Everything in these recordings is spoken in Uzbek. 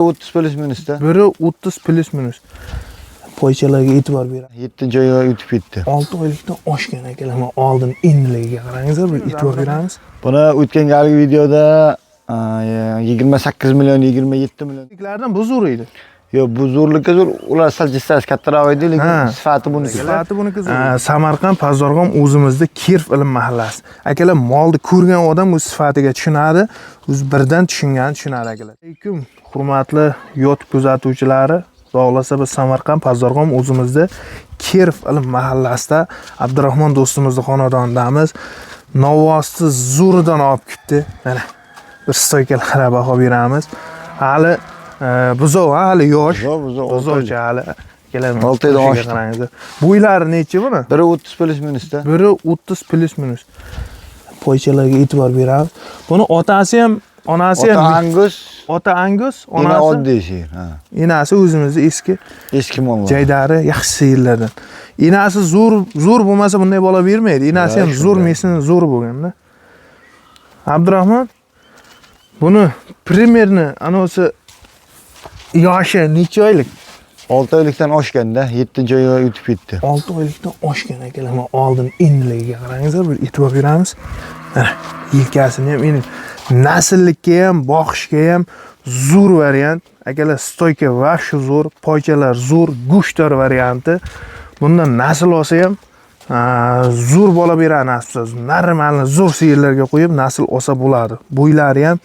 30 плюс minusda. Biri 30 плюс minus. Poychalarga e'tibor beradi. 7 oyga o'tib ketdi. 6 oylikdan oshgan akalar, mana oldin enligiga qarangizlar, bir e'tibor beramiz. Buni o'tgan galgi videoda 28 million, 27 million. Erkaklardan bu zo'r edi. Yo'q, bu zo'rlikka zo'r. Ular sal jissasi kattaroq edi, lekin Ha. sifati buniki. Sifati buniki zo'r. Samarqand Pazorg'om o'zimizda Kirv ilm mahallasi. Akalar, molni ko'rgan odam o'z sifatiga tushunadi, o'zi birdan tushungani tushunadi akalar. Alaykum, hurmatli yot kuzatuvchilari. Xudo xohlasa biz Samarqand Pazorg'om o'zimizda Kirv ilm mahallasida Abdurahmon do'stimizni xonadonidamiz. Novvosti zo'ridan olib ketdi. Mana bir stoykalarga baho beramiz. Hali buzov hali yosh. Buzov, buzov, olti Buzovcha hali. Akalar, 6 oydan o'shaga oshdi. qarangizlar. Bo'ylari nechi buni? Biri 30 плюс minusda. Biri 30 плюс minus. Poychalarga e'tibor beramiz. Buni otasi ham, onasi Ota ham Angus, ota Angus, ena onasi oddiy sigir. Ha. Enasi o'zimizni eski Eski mollar. jaydari, yaxshi sigirlardan. Enasi zo'r, zo'r bo'lmasa bunday bola bermaydi. Enasi Ha, ham zo'r, shunday. mesini zo'r bo'lganda. Abdurahmon, buni примерно anavisi yoshi necha oylik? 6 oylikdan oshganda 7 oyga o'tib ketdi. 6 oylikdan oshgan akalar, mana oldin enligiga qarangizlar, bir e'tibor beramiz. Mana yelkasini ham endi nasllikka ham, boqishga ham zo'r variant. Akalar, stoyka вообще zo'r, poychalar zo'r, go'shtdor varianti. Bundan nasl olsa ham zo'r bola beradi nasl. Нормально zo'r sigirlarga qo'yib nasl olsa bo'ladi. Bo'ylari ham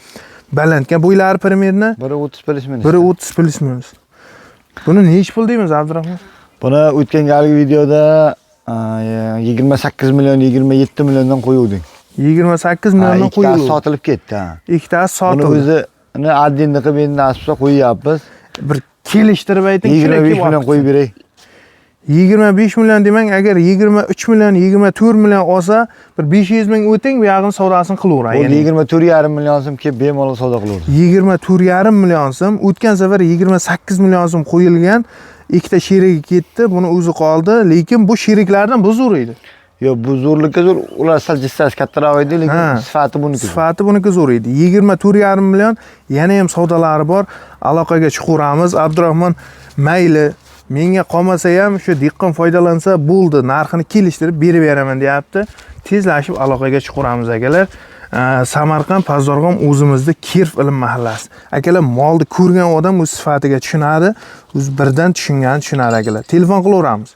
balandkan. Bo'ylari примерно Biri 30 плюс minus. Biri 30 плюс minus. Buni nechi pul deymiz, Abdurahmon? Buni o'tgan galgi videoda 28 million, 27 milliondan qo'yuvdik. 28 Ha, milliondan ikkitasi qo'yildi. Sotilib ketdi. Ha. Ikkitasi Buni sotildi. O'zini отдельно qilib endi nasib bo'lsa qo'yyapmiz. Bir kelishtirib ayting. 25 million qo'yib beray. 25 million demang, agar 23 million, 24 million olsa, bir 500 ming o'ting, bu yog'ini savdosini qilaveray. Bo'ldi, 24,5 million so'm kelib bemalol savdo qilaversin. 24,5 million so'm, o'tgan safar 28 million so'm qo'yilgan, ikkita sherigi ketdi, buni o'zi qoldi, lekin bu sheriklardan bu zo'r edi. Yo'q, bu zo'rlikka zo'r. Ular sal jissasi kattaroq edi, lekin Ha. sifati buniki. Sifati buniki zo'r edi. 24,5 million, yana ham savdolari bor. Aloqaga chiqaveramiz. Abdurahmon mayli, menga qolmasa ham shu dehqon foydalansa bo'ldi, narxini kelishtirib berib beraman deyapti. Tezlashib aloqaga chiqaveramiz akalar. Samarqand Pazorg'om o'zimizda Kirv ilm mahallasi. Akalar, molni ko'rgan odam o'z sifatiga tushunadi, o'zi birdan tushungani tushunadi akalar. Telefon qilaveramiz.